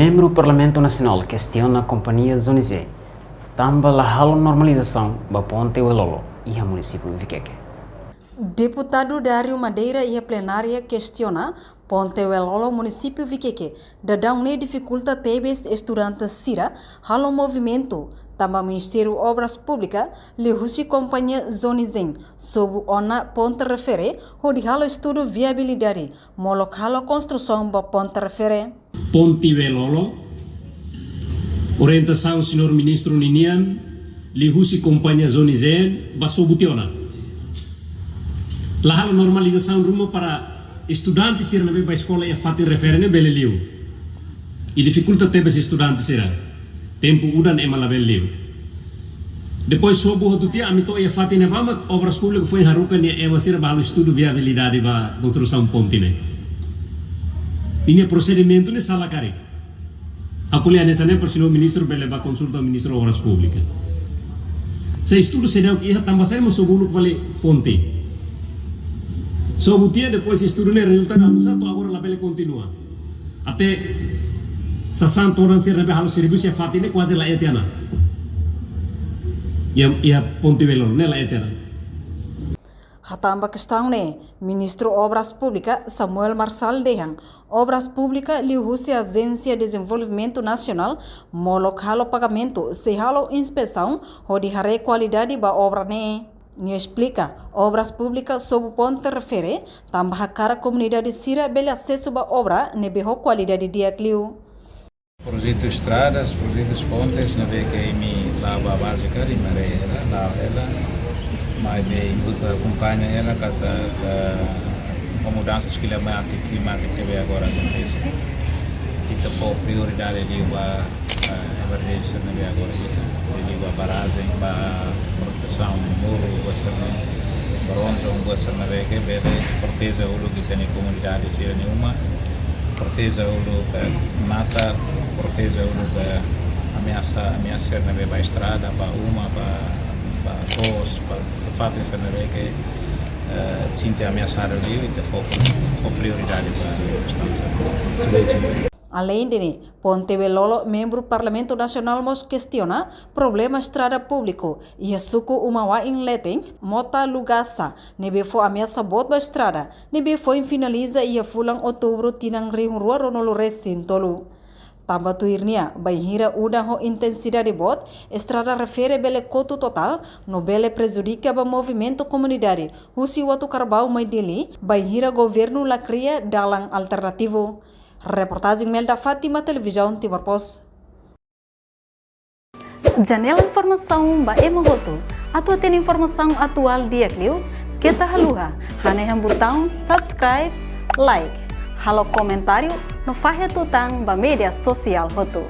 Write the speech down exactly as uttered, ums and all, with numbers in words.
Membru Parlamentu Nasionál kestiona kompañia Zonizen tanba la halo normalizasaun ba ponte Welolo iha munisípiu Vikeke. Deputadu Dario Madeira iha plenária kestiona ponte Welolo munisípiu Vikeke daudaun ne'e difikulta tebes estudante sira halo movimentu, tanba Ministériu Obras Públikas liuhusi kompañia Zonizen sobu ona ponte refere hodi halo estudu viabilidade molok halo konstrusaun ba ponte refere. Ponte Welolo, orientasaun señór ministru ninian, liuhusi kompañia Zonizen, bá sobu tiha ona. La halo normalizasaun ruma para estudante sira ne'ebé bá eskola iha fatin refere ne'e bele liu. I difikulta tebes estudante sira. Tempu udan ema labele liu. Depois sobu hotu tiha, ami to'o iha fatin ne'ebá mak Obras Públikas foin haruka nia ema sira bá halo estudu viabilidade ba konstrusaun ponte ne'e. Ninia prosedimentu ne'e sala karik. Ha'u ko'alia hanesan ne'e para señór ministru bele bá konsulta ministru Obras Públikas. Se estudu seidauk iha, tanba saida mak sobu uluk fali ponte. Sobu tiha, depois estudu ne'e rezulta nusá to'o agora labele kontinua. Até sasán todan sira ne'ebé halo servisu iha fatin ne'e kuaze la'e tiha ona. Iha, iha ponte Welolo ne'e la'e tiha ona. Hatán ba kestaun ne'e, Ministru Obras Públikas Samuel Marçal dehan, Obras Públikas liuhusi Ajénsia Dezenvolvimentu Nasionál molok halo pagamentu, sei halo inspesaun hodi haree kualidade ba obra ne'e. Nia esplika, Obras Públikas sobu ponte refere tanba hakarak komunidade sira bele asesu ba obra ne'ebé ho kualidade di'ak liu. Projetu estradas, projetu pontes, ne'ebé ke imi la'o ba baze karik, imi haree hela, la'o hela, maibé imi hotu akompaña hela katak, eh, mudansa klimátika, klimátika ne'ebé agora akontese. Ita fó prioridade liu ba, eh, emerjénsia ne'ebé agora iha, liu ba barajen, ba protesaun muru, ba sira-ne'e, bronze, ba sira-ne'e ke bele proteje uluk ita-nia komunidade sira-nia uma, proteje uluk, eh, matan, proteje uluk, eh, ameasa, ameasa sira ne'ebé ba estrada, ba uma, ba, ba to'os, ba fatin sira ne'ebé ke, eh, sente ameasadu liu, ita fó, fó prioridade ba kestaun sira-ne'e. Aleinde ne'e, ponte Welolo, membru Parlamentu Nasionál mós kestiona problema estrada públiku iha suku Uma Wain Leten, Mota Lugasa, ne'ebé fó ameasa boot ba estrada ne'ebé foin finaliza iha fulan Outubru tinan rihun rua ruanulu resin tolu. Tanba tuir nia, bainhira udan ho intensidade boot, estrada refere bele kotu totál no bele prejudika ba movimentu komunidade husi Uatucarbau mai Dili, bainhira governu la kria dalan alternativu. Reportajen Melda Fátima, Televizaun Timor Post. Janela informasaun ba ema hotu. Atu hatene informasaun atuál di'ak liu, keta haluha hanehan butaun subscribe, like, halo komentáriu no fahe tutan ba média sosiál hotu.